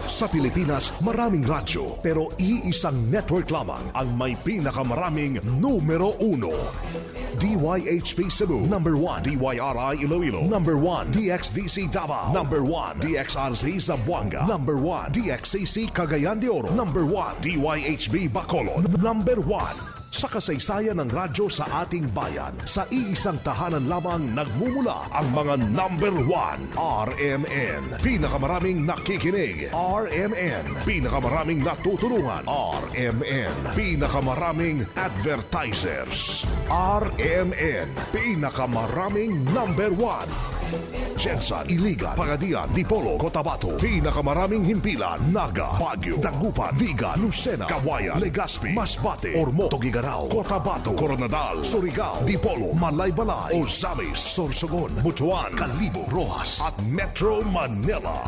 Sa Pilipinas, maraming radyo, pero iisang network lamang ang may pinakamaraming numero 1. DYHP Cebu, number 1. DYRI Iloilo, number 1. DXDC Davao, number 1. DXRZ Zamboanga, number 1. DXCC Cagayan de Oro, number 1. DYHB Bacolod, number 1. Sa kasaysayan ng radyo sa ating bayan, sa iisang tahanan lamang nagmumula ang mga number 1. RMN. Pinakamaraming nakikinig. RMN. Pinakamaraming natutulungan. RMN. Pinakamaraming advertisers. RMN. Pinakamaraming number 1. Jensan, Iligan, Pagadian, Dipolo, Cotabato. Pinakamaraming himpilan, Naga, Baguio, Dagupan, Vigan, Lucena, Kawayan, Legazpi, Masbate, Ormoc, Tuguegarao, Cotabato, Koronadal, Surigao, Dipolo, Malaybalay, Ozamis, Sorsogon, Butuan, Kalibo, Rojas, at Metro Manila.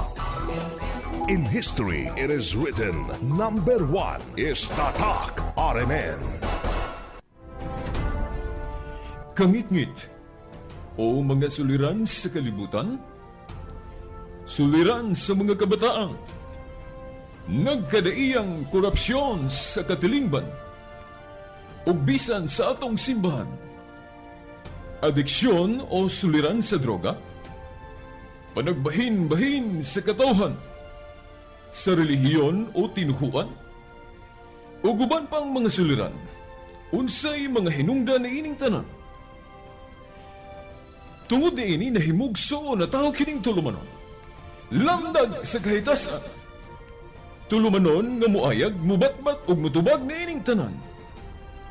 In history, it is written, number 1 is Tatak RMN. Kangitngit o mga suliran sa kalibutan, suliran sa mga kabataan, nagkadaiyang korupsyon sa katilingban, ug bisan sa atong simbahan, adiksyon o suliran sa droga, panagbahin-bahin sa katawhan, sa relihiyon o tinuhuan, ug uban pang mga suliran, unsay mga hinungdan niining tanan. Tungod niini nahimugso na tao kining tulumanon. Lamdag sa kahitasan. Tulumanon nga muayag, mubatbat ug mutubag niining tanan.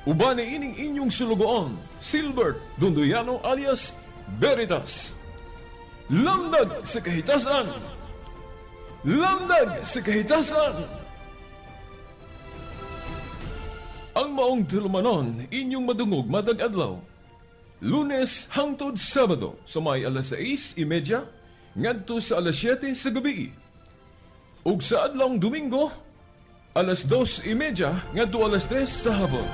Uban niining inyong sulugoon, Silbert Dondoyano alias Veritas. Lamdag sa kahitasan. Lamdag sa kahitasan. Ang maong tulumanon inyong madungog matag adlaw. Lunes hangtod Sabado sa may alas 6:30 ngadto sa alas 7 sa gabi. Ug sa adlawng Domingo alas 2:30 ngadto alas 3 sa hapon.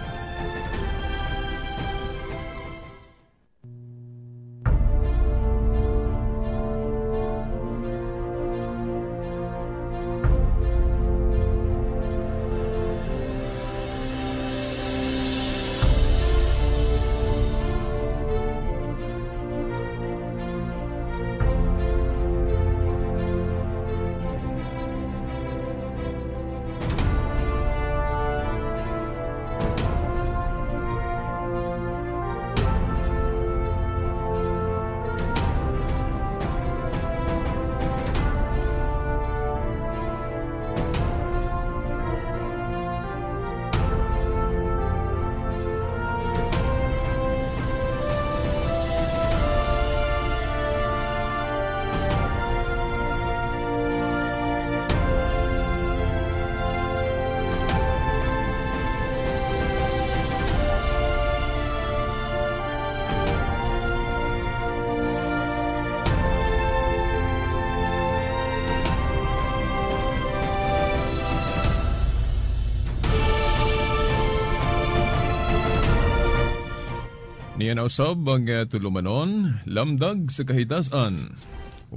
Niyan usab ang tulumanon, lamdag sa kahitasan.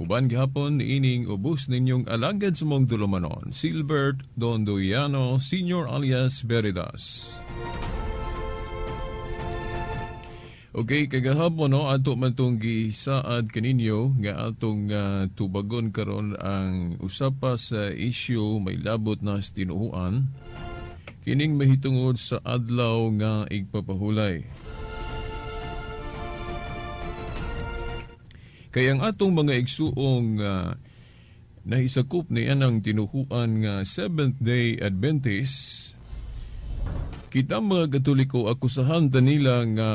Uban gihapon ining ubos ninyong alagad sa mong tulumanon, Silbert Dondoyano Senior alias Veritas. Okay, kagahapon no, ato man tong gisaad kaninyo nga atong tubagon karon ang usapa sa issue may labot na sa tinuohan kining mahitungod sa adlaw nga igpapahulay. Kaya ang atong mga igsuong nahisakop ni anang tinuhuan nga Seventh-day Adventist, kita mga Katoliko akusahan ta nila nga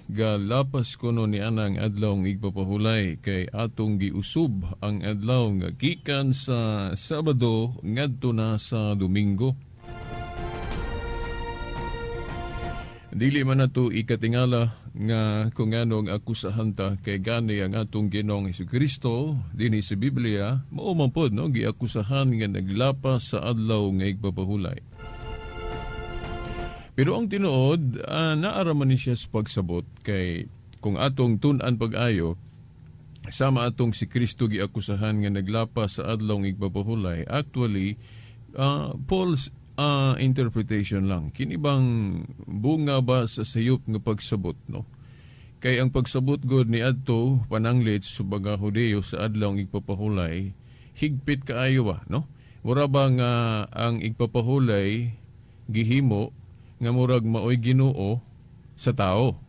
galapas kuno ni anang adlaw ng igpapahulay kay atong giusub ang adlaw nga gikan sa Sabado ngadto na sa Domingo. Dili man nato ikatingala nga kung anong akusahan ta kay gani ang atong Ginoong Hesukristo dinhi sa Biblia mao man pod no giakusahan nga naglapas sa adlaw nga igpapahulay. Pero ang tinuod naara man ni siya sa pagsabot kay kung atong tun-an pag-ayo Sama atong si Kristo giakusahan nga naglapas sa adlaw igpapahulay, actually Paul's interpretation lang. Kini bang bunga ba sa sayop nga pagsabot, no? Kay ang pagsabot god ni adto pananglit sa mga Hudiyo sa adlaw igpapahulay, higpit kaayo ba, no? Mura ba nga ang igpapahulay gihimo nga murag maoy Ginoo sa tao?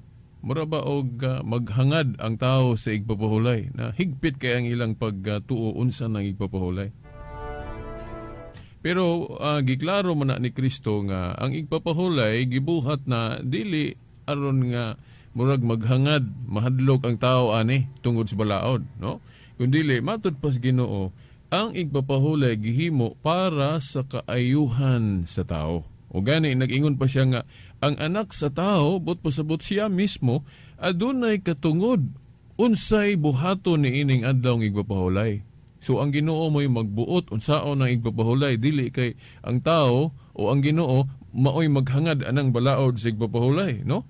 Mura ba og maghangad ang tao sa igpapahulay na higpit kay ang ilang pagtuo unsa nang igpapahulay? Pero giklaro man na ni Kristo nga ang igpapahulay gibuhat na dili aron nga murag maghangad, mahadlok ang tao ani tungod sa balaod, no? Kundili matud pas Ginoo, ang igpapahulay gihimo para sa kaayuhan sa tao. O gani nag-ingon pa siya nga ang anak sa tao but pasabot siya mismo adunay katungod unsay buhaton ni ining adlaw ng igpapahulay. So ang Ginoo mo'y magbuot unsaon ang igpapahulay, dili kay ang tao o ang Ginoo maoy maghangad anang balaod sa igpapahulay, no?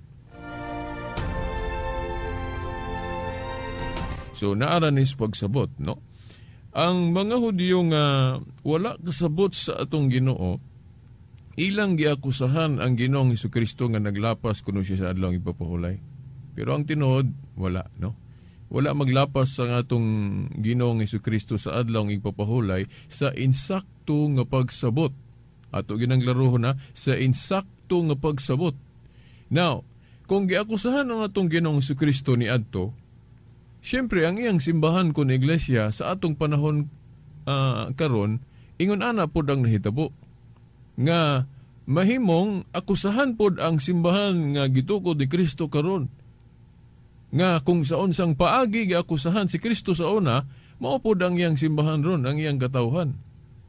So naara ni pagsabot, no? Ang mga Hudyo nga wala kasabot sa atong Ginoo, ilang giakusahan ang Ginoong Hesukristo nga naglapas kuno siya sa adlaw igpapahulay. Pero ang tinuod, wala, no? Wala maglapas sa atong Ginoong Hesukristo sa adlaw igpapahulay sa insakto nga pagsabot. Ato ginanglaruhon na sa insakto nga pagsabot. Now, kung giakusahan ang atong Ginoong Hesukristo ni adto, siyempre ang iyang simbahan kun iglesia sa atong panahon karon, ingon ana pod ang nahitabo nga mahimong akusahan pod ang simbahan nga gitukod ni Kristo karon. Nga kung sa unsang paagi giakusahan si Kristo sa una, mao pod ang iyang simbahan ron, ang iyang katawhan.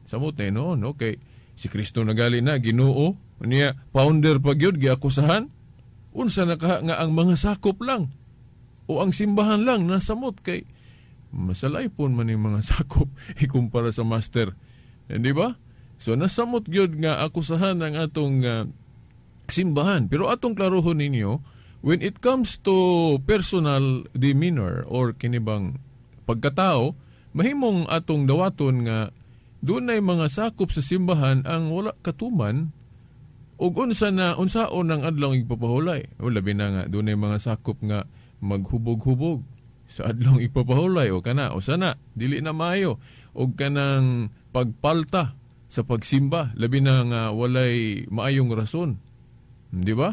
Samot na noon, okay. Si Kristo nagali na Ginoo, niya founder pa gyud giakusahan. Unsa na kaha nga ang mga sakop lang o ang simbahan lang nasamot kay masalaypon man yung mga sakop ikumpara sa master. Di ba? So nasamot gyud nga akusahan ang atong simbahan. Pero atong klarohon ninyo, when it comes to personal demeanor or kinibang pagkatao, mahimong atong dawaton nga dunay mga sakop sa simbahan ang wala katuman ug unsa na unsaon ang adlaw igpapahulay. O labi na nga dunay mga sakop nga maghubog-hubog sa adlaw igpapahulay o kana o sana dili na maayo og kanang pagpalta sa pagsimba, labi na nga walay maayong rason. Di ba?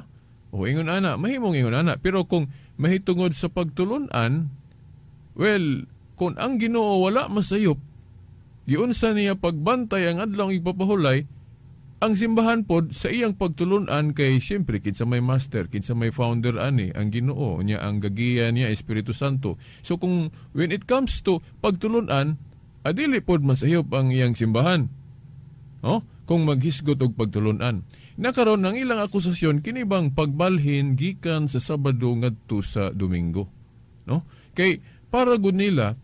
O ingon ana, mahimong ingon ana, pero kung mahitungod sa pagtulunan, well, kung ang Ginoo wala masayop, giunsa niya pagbantay ang adlaw igpapahulay, ang simbahan pod sa iyang pagtulunan kay siyempre kinsa may master, kinsa may founder ani ang Ginoo niya, ang gagiya niya Espiritu Santo. So kung when it comes to pagtulunan, adili pod masayop ang iyang simbahan. Oh, kung maghisgot og pagtulunan. Nakaron ang ilang akusasyon kini bang pagbalhin gikan sa Sabado ngadto sa Domingo, no? Kay para gud nila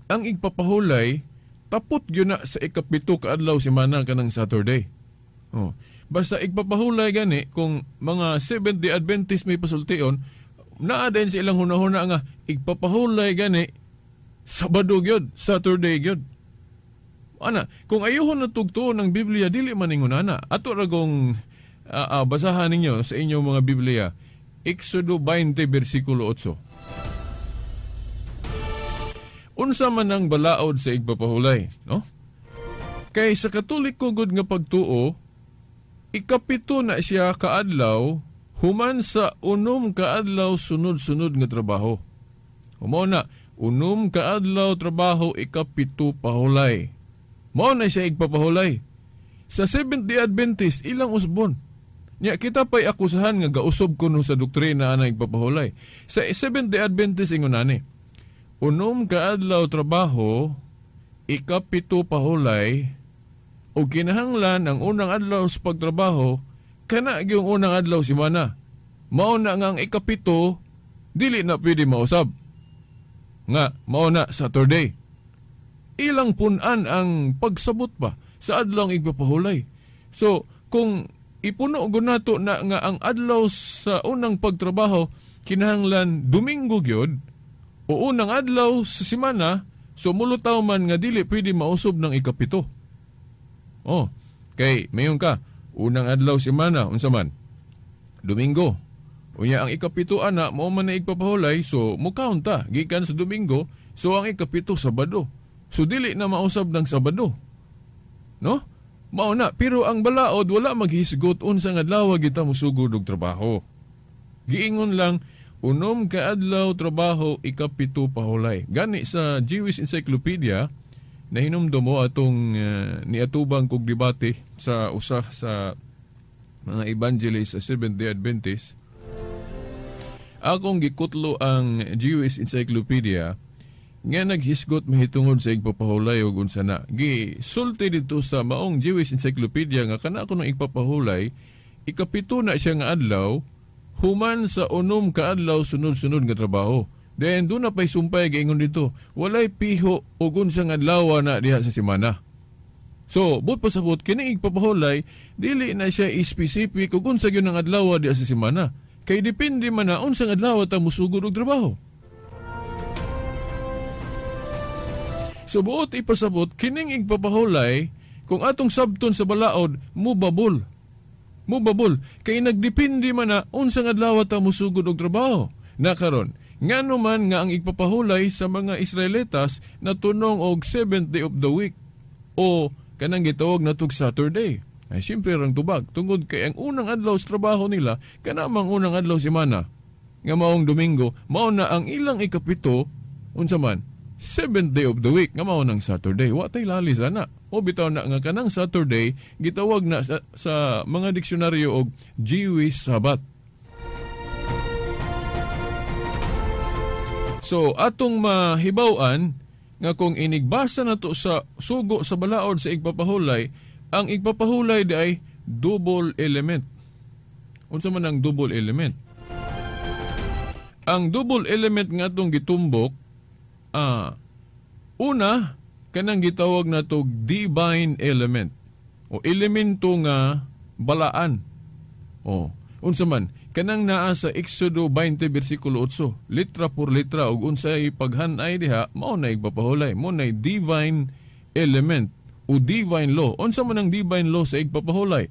ang igpapahulay tapot gyud na sa 7 ka adlaw semana kanang Saturday. Oh, basta igpapahulay gani kung mga Seventh-day Adventist may pasultion, naa din sa ilang hunahuna nga igpapahulay gani Sabado gyud, Saturday gyud. Ana, kung ayuhon na tugtuon ng Biblia, dili man ingon ana. Ato ra kong basahan ninyo sa inyong mga Biblia. Exodo 20 versikulo 8. Unsa man ang balaod sa igpapahulay, no? Kay sa Katoliko gud nga pagtuo, 7 na siya kaadlaw human sa 6 kaadlaw sunod-sunod nga trabaho. Humo na, 6 kaadlaw trabaho, 7 pahulay. Mao na siya igpapahulay. Sa Seventh-day Adventist, ilang usbon. Nya kita pa'y akusahan nga gausog kuno sa doktrina ana igpapahulay. Sa Seventh-day Adventist ingon ani, 6 kaadlaw trabaho, 7 pahulay, o kinahanglan ang unang adlaw sa pagtrabaho, kana gyung unang adlaw semana. Mao na nga ang 7 dili na pwede mausab. Nga mao na Saturday. Ilang punan ang pagsabot ba sa adlaw igpapahulay. So, kung ipuno gunato na nga ang adlaw sa unang pagtrabaho kinahanglan Domingo gyud, O unang adlaw sa semana, so mulutaw man nga dili pwede mausob ng ikapito. Oh, kay mayon ka, unang adlaw semana, unsa man? Domingo. Unya ang ikapito ana mao man na igpapahulay, so mukaon ta gikan sa Domingo, so ang ikapito Sabado. So dili na mausab ng Sabado. No? Mao na, pero ang balaod wala maghisgot unsang adlaw kita mosugod og trabaho. Giingon lang unom ka adlaw trabaho, ikapito pahulay. Gani sa Jewish Encyclopedia, nahinumdum mo atong niatubang kog debate sa usa sa mga evangelist sa Seventh-day Adventist. Akong gikutlo ang Jewish Encyclopedia nga naghisgot mahitungod sa igpapahulay og unsa na. Gisulti dito sa maong Jewish Encyclopedia nga kana kuno igpapahulay, ikapito na siya nga adlaw human sa unom ka adlaw sunod-sunod nga trabaho. Then doon na pa'y sumpay giingon dito, walay piho og unsang adlaw na diha sa semana. So, but pasabot kini igpapahulay, dili na siya specific og unsa gyud ang adlaw diha sa semana. Kay depende man na unsang adlaw ta mosugod og trabaho. So buot ipasabot kining igpapahulay kung atong sabton sa balaod mubabol. Mubabol kay nagdepende man na unsang adlaw ta mosugod og trabaho. Na karon, ngano man nga ang igpapahulay sa mga Israelitas natunong og 7th day of the week o kanang gitawag natog Saturday. Ay siyempre rang tubag tungod kay ang unang adlaw sa trabaho nila kana mang unang adlaw semana nga maong Domingo, mao na ang ilang ikapito unsa man 7th day of the week nga mao nang Saturday. Wa tay lalis ana. O bitaw na nga kanang Saturday gitawag na sa mga diksyonaryo og Jewish Sabbath. So atong mahibaw-an nga kung inigbasa nato sa sugo sa balaod sa igpapahulay, ang igpapahulay di ay double element. Unsa man ang double element? Ang double element nga atong gitumbok, una, kanang gitawag nato divine element o elemento nga balaan. O, unsa man kanang naa sa Exodo 20 bersikulo 8, litra por litra og unsay paghanay diha mao na igpapahulay, mao na divine element o divine law. Unsa man ang divine law sa igpapahulay?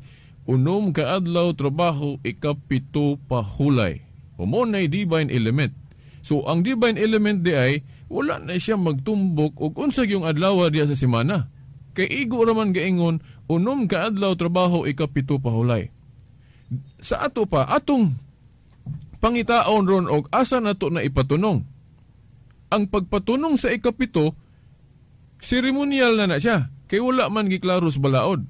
Unom ka adlaw trabaho, ikapito pahulay. O mao na divine element. So ang divine element di ay wala na siya magtumbok og unsa gyung adlaw diha sa semana. Kay igo ra man gaingon unom ka adlaw trabaho, ikapito pahulay. Sa ato pa atong pangitaon ron og asa nato na ipatunong. Ang pagpatunong sa ikapito seremonial na na siya kay wala man giklaro sa balaod.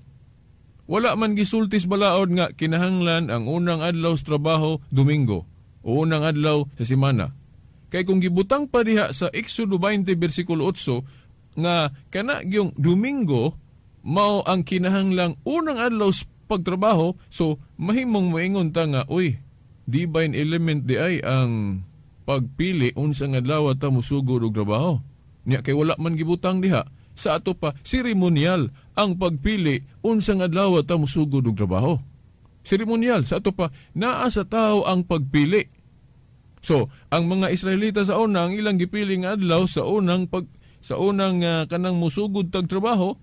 Wala man gisultis balaod nga kinahanglan ang unang adlaw sa trabaho Domingo o unang adlaw sa semana. Kay kung gibutang pa diha sa Exodo 20 bersikulo 8 nga kana gyung Domingo mao ang kinahanglang unang adlaw sa pagtrabaho, so mahimong moingon ta nga uy, divine element di ay ang pagpili unsang adlaw ta mosugod og trabaho. Nya kay wala man gibutang diha. Sa ato pa seremonial ang pagpili unsang adlaw ta mosugod og trabaho. Seremonial sa ato pa naa sa tao ang pagpili. So, ang mga Israelita sa una ang ilang gipili nga adlaw sa unang kanang musugod tag trabaho,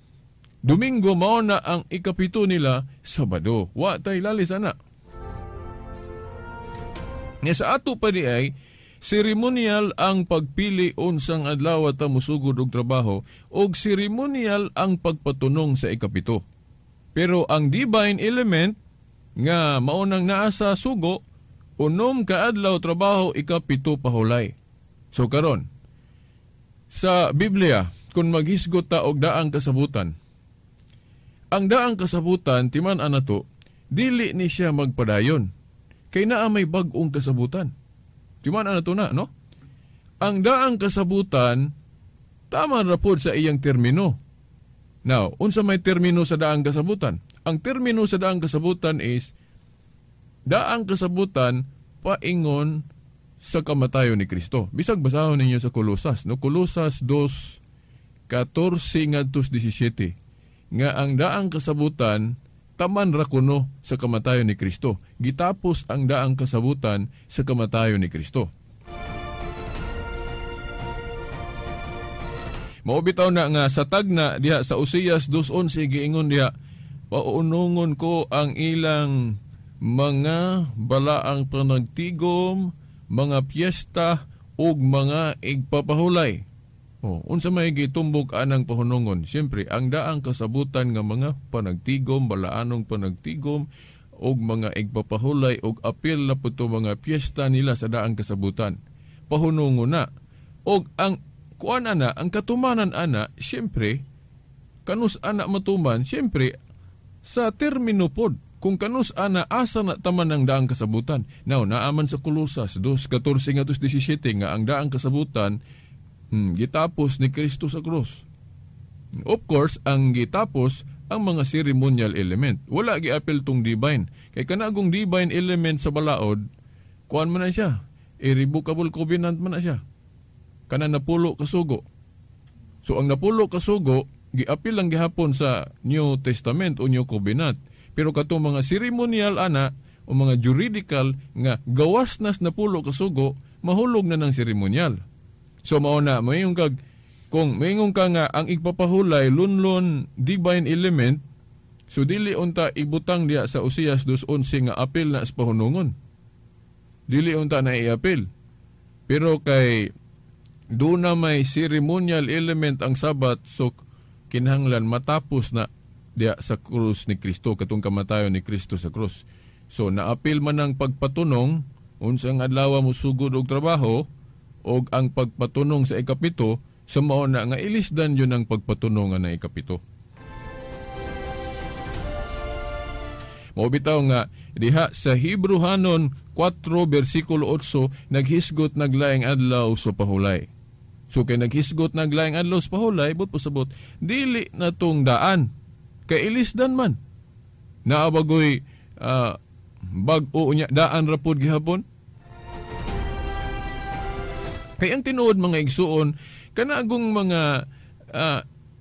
Domingo mao na ang ikapito nila Sabado. Wa tay lalis ana. Nga sa ato pa di ay seremonial ang pagpili unsang adlaw ta musugod og trabaho og seremonial ang pagpatunong sa ikapito. Pero ang divine element nga mao nang naa sa sugo, unom ka adlaw trabaho, ikapito pahulay. So karon sa Biblia, kung maghisgot ta og daang kasabutan, ang daang kasabutan timan-an nato, dili ni siya magpadayon kay naa may bag-ong kasabutan. Timan-an nato na, no? Ang daang kasabutan tama ra pod sa iyang termino. Now, unsa may termino sa daang kasabutan? Ang termino sa daang kasabutan is daang kasabutan paingon sa kamatayon ni Kristo. Bisag basahon ninyo sa Kolosas, no? Kolosas 2:14 ngadto 17 nga ang daang kasabutan taman ra kuno sa kamatayon ni Kristo. Gitapos ang daang kasabutan sa kamatayon ni Kristo. Mao bitaw na nga sa tagna diha sa Oseas 2:11 giingon diha, paunungon ko ang ilang mga balaang panagtigom, mga piyesta ug mga igpapahulay. Oh, unsa may gitumbok anang pahunungon? Siyempre, ang daang kasabutan nga mga panagtigom, balaanong panagtigom og mga igpapahulay og apil na po to mga piyesta nila sa daang kasabutan. Pahunungon na. Og ang kuan ana, ang katumanan ana, siyempre, kanus ana matuman, siyempre, sa termino pod, kung kanus ana asa na taman ang daang kasabutan. Now, naaman sa Kolosas 2:14 ngadto 17 nga ang daang kasabutan gitapos ni Kristo sa krus. Of course, ang gitapos ang mga ceremonial element. Wala giapil tong divine. Kay kanagong divine element sa balaod, kuan man na siya. Irrevocable covenant man na siya. Kana napulo kasugo. So ang napulo kasugo, giapil lang gihapon sa New Testament o New Covenant. Pero kato mga ceremonial ana o mga juridical nga gawas nas napulo kasugo, mahulog na ng ceremonial. So mao na mayong kag kung mayingon ka nga ang igpapahulay lunlon divine element, so dili unta ibutang diha sa Oseas 2:11 nga apil na sa pahunungon. Dili unta na iapil. Pero kay doon na may ceremonial element ang Sabat, so kinahanglan matapos na diha sa krus ni Kristo, katong kamatayon ni Kristo sa krus. So naapil man ang pagpatunong unsang adlaw mo sugod og trabaho og ang pagpatunong sa ikapito, sa mao na nga ilisdan yun ang pagpatunong nga na ikapito. Mao bitaw nga diha sa Hebrehanon 4 versikulo 8 naghisgot naglaing adlaw sa pahulay. So kay naghisgot naglaing adlaw sa pahulay, but pasabot dili na tong daan kay ilisdan man. Naabagoy bag-o unya daan ra pod gihapon. Kay ang tinuod mga igsuon, kanagong mga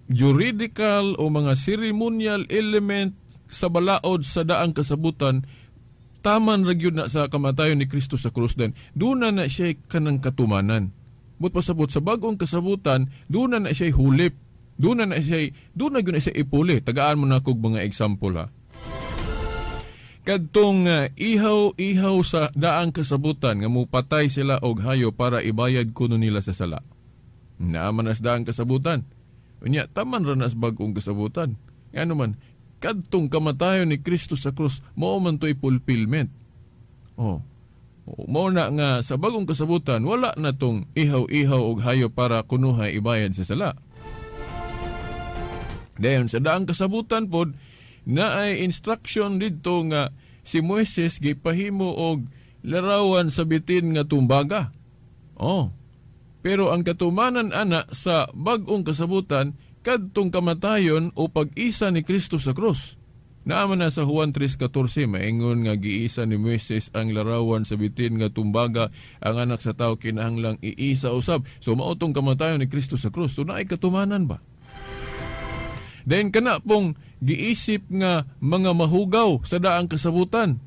juridical o mga ceremonial element sa balaod sa daang kasabutan, taman ra gyud na sa kamatayon ni Kristo sa krus den. Doon na siya kanang katumanan. But pasabot sa bagong kasabutan, doon na siya hulip. Doon na siya, doon na gyud na siya ipuli. Tagaan mo na kog mga example ha. Kadtong ihaw-ihaw sa daang kasabutan nga mupatay sila og hayo para ibayad kuno nila sa sala. Naaman as daang kasabutan. Unya, taman ra nas bag-ong kasabutan. Ngano man, kadtong kamatayon ni Kristo sa krus, mao man to'y fulfillment. Oh. Mao na nga sa bagong kasabutan, wala na tong ihaw-ihaw og hayo para kunuhay ibayad sa sala. Dayon sa daang kasabutan pod, na ay instruction didto nga si Moises gipahimo og larawan sa bitin nga tumbaga. Oh. Pero ang katumanan ana sa bag-ong kasabutan kadtong kamatayon o pag-isa ni Kristo sa krus. Naaman na sa Juan 3:14 maingon nga giisa ni Moises ang larawan sa bitin nga tumbaga, ang anak sa tao kinahanglang iisa usab. So mao tong kamatayon ni Kristo sa krus. So naay katumanan ba? Then kana pong giisip nga mga mahugaw sa daang kasabutan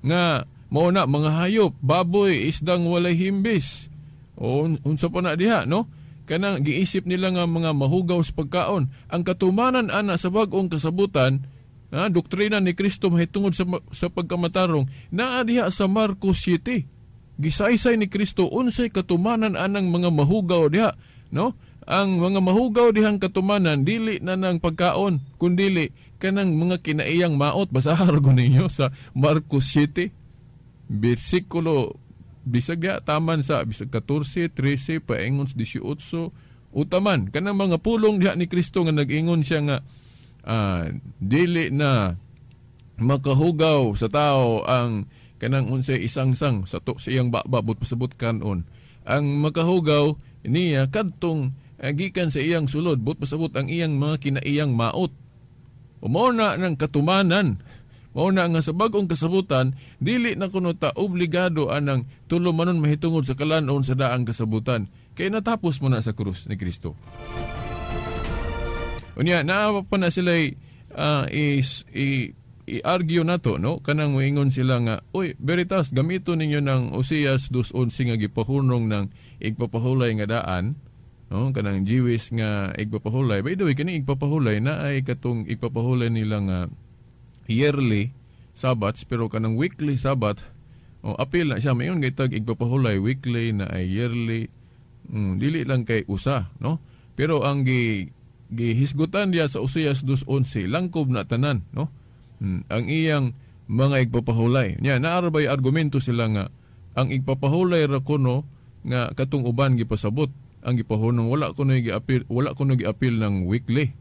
nga mao na mga hayop, baboy, isdang walay himbis. O unsa pa na diha, no? Kanang giisip nila nga mga mahugaw sa pagkaon. Ang katumanan ana sa bag-ong kasabutan, doktrina ni Kristo mahitungod sa pagkamatarong, naa diha sa Marcos 7. Gisaysay ni Kristo unsay katumanan anang mga mahugaw diha, no? Ang mga mahugaw dihang katumanan dili na nang pagkaon, kundili kanang mga kinaiyang maot. Basahan ko ninyo sa Marcos 7, bersikulo bisag diha taman sa bisag 14, 13, paingon sa 18, utaman kanang mga pulong diha ni Kristo nga nag-ingon siya nga dili na makahugaw sa tao ang kanang unsay isangsang sa to sa iyang baba but pasabot kanon. Ang makahugaw niya kadtong gikan sa iyang sulod, but pasabot ang iyang mga kinaiyang maot. O mao na ng katumanan, mao na nga sa bag-ong kasabutan, dili na kuno ta obligado anang tulumanon mahitungod sa kalan-on sa daang kasabutan. Kay natapos mo na sa krus ni Kristo. Unya, naa pa na sila'y i-argue nato, no? Kanang moingon sila nga, uy, Veritas, gamito ninyo ng Oseas 2:11 nga gipahunong ng igpapahulay nga daan. No, kanang Jewish nga igpapahulay. By the way, kani igpapahulay na ay katong igpapahulay nila nga yearly Sabbaths, pero kanang weekly Sabbath, o apil na siya mayon gaytag igpapahulay weekly na ay yearly, dili lang kay usa, no? Pero ang gihisgutan diya sa Oseas 2:11, langkob na tanan, no? Ang iyang mga igpapahulay. Nya naa ra bay argumento sila nga ang igpapahulay ra kuno nga katong uban gipasabot ang gipahunong, wala kuno giapil, wala kuno giapil ng weekly.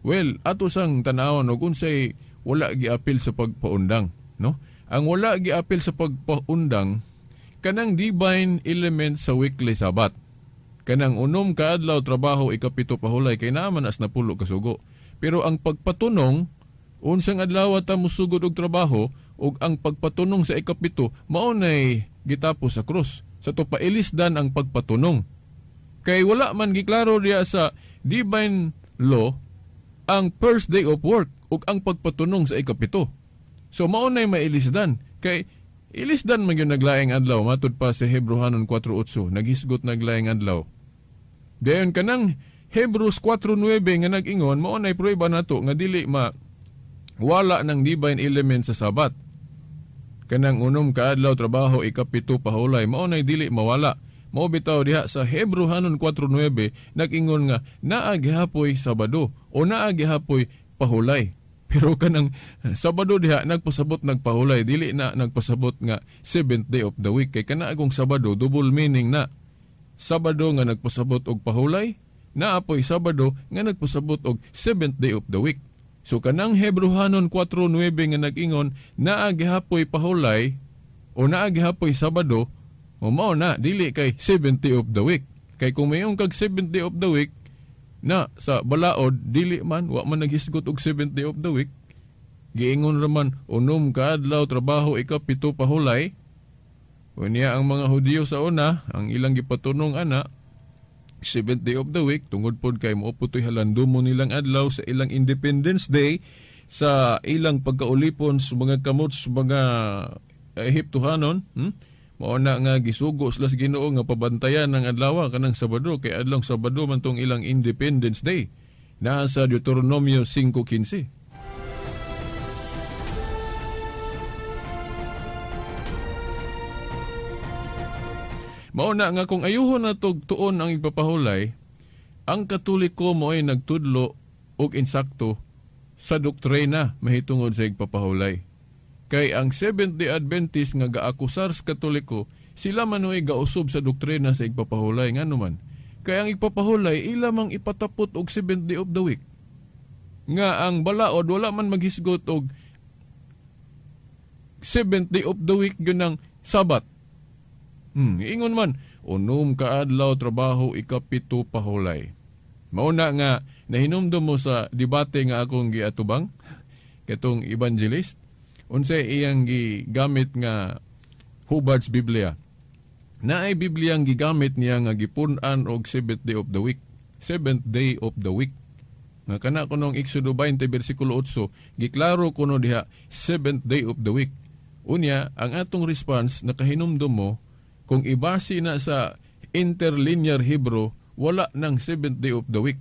Well, ato sang tan-awon og unsay wala giapil sa pagpaundang, no? Ang wala giapil sa pagpaundang kanang divine element sa weekly Sabbath. Kanang unom ka adlaw trabaho, ikapito pahulay, kay naa man as napulo kasugo. Pero ang pagpatunong unsang adlaw ta mosugod og trabaho ug ang pagpatunong sa ikapito mao nay gitapos sa krus. Sa to pailisdan ang pagpatunong. Kay wala man giklaro diya sa divine law ang first day of work ug ang pagpatunong sa ikapito. So mao nay mailisdan. Kay ilisdan man gyud naglaing adlaw matud pa sa Hebreohanon 4:8, naghisgot naglaing adlaw. Dayon kanang Hebrews 4:9 nga nag-ingon, mao nay prueba nato nga dili ma wala ng divine element sa Sabat. Kanang unom ka adlaw trabaho, ikapito pahulay, mao nay dili mawala. Mao bitaw diha sa Hebreohanon 4:9 nag-ingon nga naa gihapoy Sabado o naa gihapoy pahulay. Pero kanang Sabado diha nagpasabot nagpahulay, dili na nagpasabot nga seventh day of the week. Kay kana agong Sabado double meaning na. Sabado nga nagpasabot og pahulay, naapoy Sabado nga nagpasabot og seventh day of the week. So kanang Hebreohanon 4:9 nga nag-ingon naa gihapoy pahulay o naa gihapoy Sabado, o mao na dili kay seventh day of the week. Kay kung mayon kag seventh day of the week na sa balaod dili man, wa man naghisgot og seventh day of the week. Giingon ra man unom ka adlaw trabaho, ikapito pahulay. Unya ang mga Hudiyo sa una, ang ilang gipatunong ana seventh day of the week, tungod pod kay moopod toy halandumo nilang adlaw sa ilang Independence Day, sa ilang pagkaulipon sa mga kamot sa mga Ehiptohanon, Mao na nga gisugo sila sa Ginoo nga pabantayan ang adlaw kanang Sabado, kay adlong Sabado man tong ilang Independence Day. Naa sa Deuteronomio 5:15. Mao na nga kung ayuhon na tog tuon ang ipapahulay, ang Katoliko mo'y nagtudlo og insakto sa doktrina mahitungod sa igpapahulay. Kay ang Seventh-day Adventist nga gaakusar sa Katoliko, sila man oy gausub sa doktrina sa igpapahulay. Ngano man? Kay ang igpapahulay ila mang ipatapot og seventh day of the week. Nga ang balaod wala man maghisgot og seventh day of the week yun ang Sabat. Ingon man, unom ka adlaw trabaho, ikapito pahulay. Mauna nga nahinumdum mo sa debate nga akong giatubang katong evangelist, unsay iyang gigamit nga Hubbard's Biblia. Naay Biblia ang gigamit niya nga gipun-an og seventh day of the week. Seventh day of the week. Nga kana kunong Exodo 20 versikulo 8, giklaro kuno diha seventh day of the week. Unya, ang atong response nakahinumdum mo kung ibase na sa interlinear Hebrew, wala nang seventh day of the week.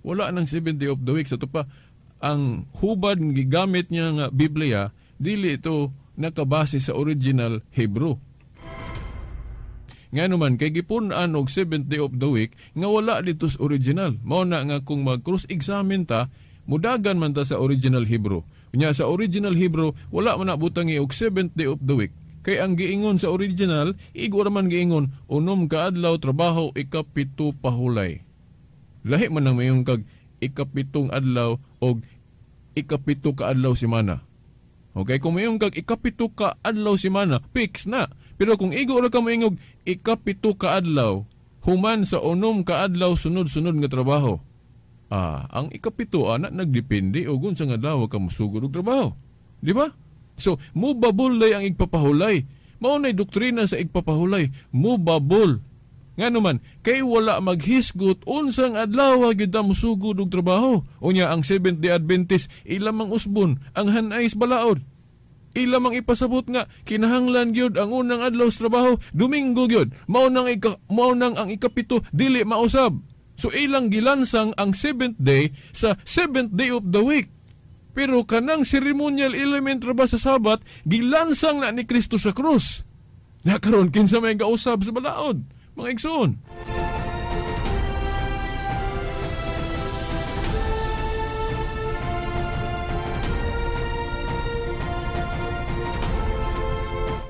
Wala nang seventh day of the week. Sa ito pa, ang hubad gigamit niya nga Biblia, dili ito nakabase sa original Hebrew. Nga naman, kay gipun-an og seventh day of the week, nga wala dito sa original. Mao na nga kung mag-cross-examine ta, mudagan man ta sa original Hebrew. Unya sa original Hebrew, wala man nabutangi og seventh day of the week. Kay ang giingon sa original, igo ra man giingon, unom ka adlaw trabaho, ikapito pahulay. Lahi man ang mayon kag ikapitong adlaw og ikapito ka adlaw semana. Okay, kung mayon kag ikapito ka adlaw semana, fix na. Pero kung igo ra ka moingog ikapito ka adlaw, human sa unom ka adlaw sunod-sunod nga trabaho. Ang ikapito ana nagdepende og unsa nga adlaw ka mosugod og trabaho. Di ba? So, mubabulay ang igpapahulay. Mao nay doktrina sa igpapahulay, mubabol. Ngano man, kay wala maghisgot unsang adlaw gyud ta mosugod og trabaho. Unya ang Seventh-day Adventist ilamang usbon ang hanay sa balaod. Ila mang ipasabot nga kinahanglan gyud ang unang adlaw sa trabaho, Domingo gyud. Mao nang ang ikapito dili mausab. So ilang gilansang ang seventh day sa seventh day of the week. Pero kanang ceremonial element ra ba sa Sabat, gilansang na ni Kristo sa krus. Nakaron kinsa may gausab sa balaod, mga igsoon.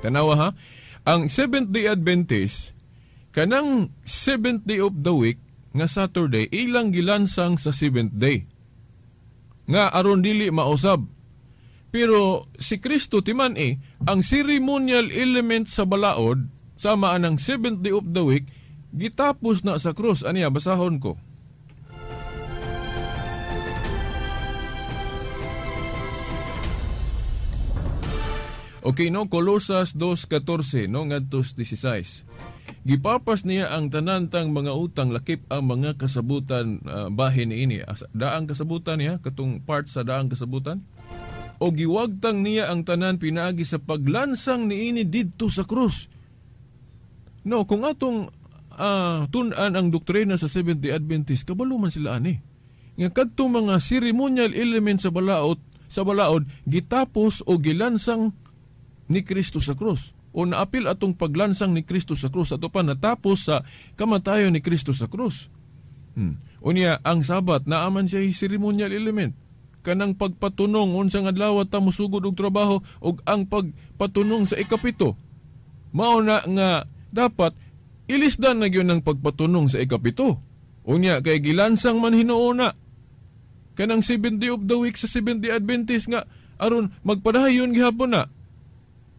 Tanawa ha, ang Seventh-day Adventist, kanang seventh day of the week nga Saturday, ilang gilansang sa seventh day. Nga aron dili mausab. Pero si Kristo timan ang ceremonial element sa balaod, sama anang seventh day of the week, gitapos na sa krus. Aniya, basahon ko. Okay, no, Colosas 2:14, no, ngadto 16. Gipapas niya ang tanantang mga utang lakip ang mga kasabutan bahin niini. Daang kasabutan niya, katong part sa daang kasabutan. O giwagtang niya ang tanan pinaagi sa paglansang niini didto sa krus. No, kung atong tun-an ang doktrina sa Seventh-day Adventist, kabalo man sila ani. Nga kadtong mga ceremonial element sa balaod gitapos o gilansang ni Kristo sa krus. O naapil atong paglansang ni Kristo sa krus ato pa natapos sa kamatayon ni Kristo sa krus. Unya ang Sabat naaman siya ceremonial element. Kanang pagpatunong unsang adlaw ta mosugod og trabaho ug ang pagpatunong sa ikapito. Mao na nga dapat ilisdan na gyud ang pagpatunong sa ikapito. Unya kay gilansang man hinuona kanang 7th day of the week sa Seventh-day Adventist nga aron magpadayon gihapon na.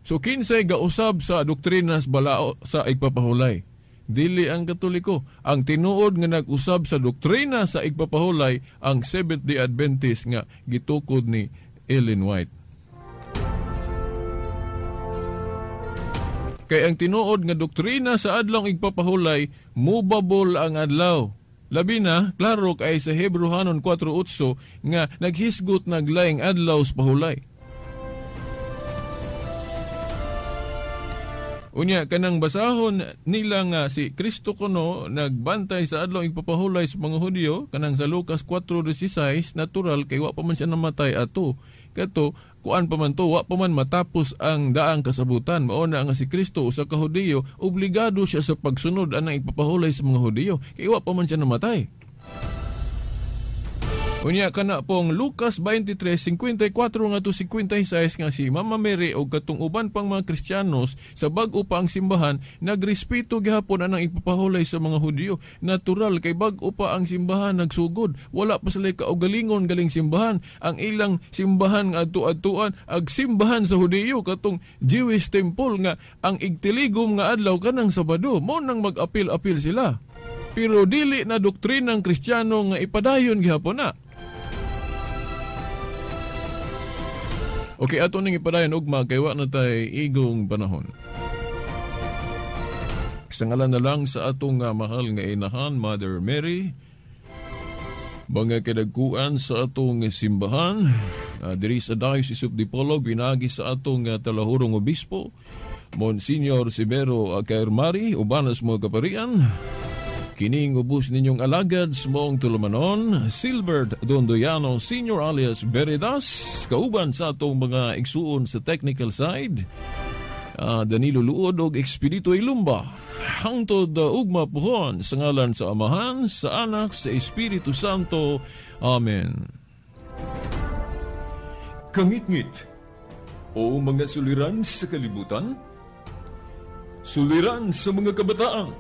So kinsay gausab sa doktrina sa balao sa igpapahulay? Dili ang Katoliko. Ang tinuod nga nag-usab sa doktrina sa igpapahulay ang Seventh-day Adventist nga gitukod ni Ellen White. Kay ang tinuod nga doktrina sa adlong igpapahulay, movable ang adlaw. Labi na, klaro kay sa Hebreohanon 4:8 nga naghisgot naglaing adlaw sa pahulay. Unya kanang basahon nila nga si Kristo kuno nagbantay sa adlaw igpapahulay sa mga Hudyo kanang sa Lucas 4:16, natural kay wa pa man siya namatay ato. Kato kuan pa man to, wa pa man matapos ang daang kasabutan. Mao na nga si Kristo usa ka Hudiyo, obligado siya sa pagsunod anang igpapahulay sa mga Hudiyo kay wa pa man siya namatay. Unya kana pong Lucas 23:54 ngadto 56 nga si Mama Mary og katong uban pang mga Kristiyanos sa bag-o pa ang simbahan nagrespeto gihapon anang igpapahulay sa mga Hudiyo. Natural kay bag-o pa ang simbahan nagsugod, wala pa sila kaugalingon galing simbahan. Ang ilang simbahan nga adto-adtuan ag simbahan sa Hudiyo katong Jewish temple nga ang igtiligom nga adlaw kanang Sabado, mao nang mag-apil-apil sila. Pero dili na doktrina ng Kristiyano nga ipadayon gihapon na. Okay, ato ning ipadayon ugma kay wa na tay igong panahon. Sa ngalan na lang sa atong mahal nga inahan, Mother Mary, mga kadagkuan sa atong simbahan, diri sa Diocese of Dipolog, pinagi sa atong talahurong obispo, Monsignor Severo Caermari, ubanas mga kaparian, kining ubos ninyong alagad sa maong tulumanon, Silbert Dondoyano Senior alias Beredas, kauban sa atong mga igsuon sa technical side, Danilo Luod og Expedito Ilumba. Hangtod ugma puhon sa ngalan sa Amahan, sa Anak, sa Espiritu Santo. Amen. Kangitngit o mga suliran sa kalibutan, suliran sa mga kabataan,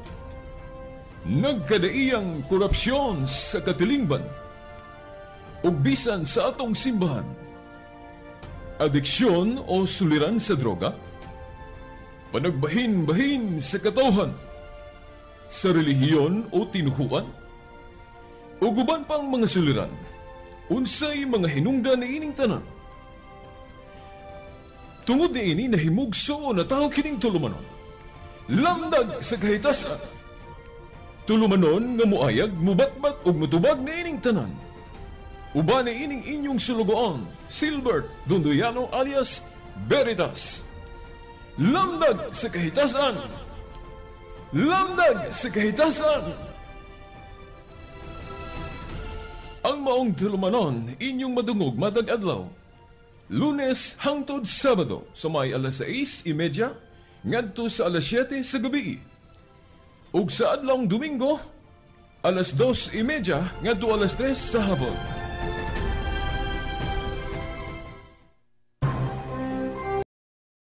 nagkadaiyang korupsyon sa katilingban, ug bisan sa atong simbahan, adiksyon o suliran sa droga, panagbahin-bahin sa katawhan, sa relihiyon o tinuhuan, ug uban pang mga suliran, unsay mga hinungdan niining tanan. Tungod niini nahimugso na tawo kining tulumanon, lamdag sa kahitasan, tulumanon nga muayag, mubatbat ug mutubag niining tanan. Uban niining inyong sulugoon, Silbert Dondoyano alias Veritas. Lamdag sa kahitasan. Lamdag sa kahitasan. Ang maong tulumanon inyong madungog matag adlaw. Lunes hangtod Sabado sa may alas 6:30 ngadto sa alas 7 sa gabi. Ug sa adlawng Domingo alas 2:30 ngadto alas 3 sa hapon.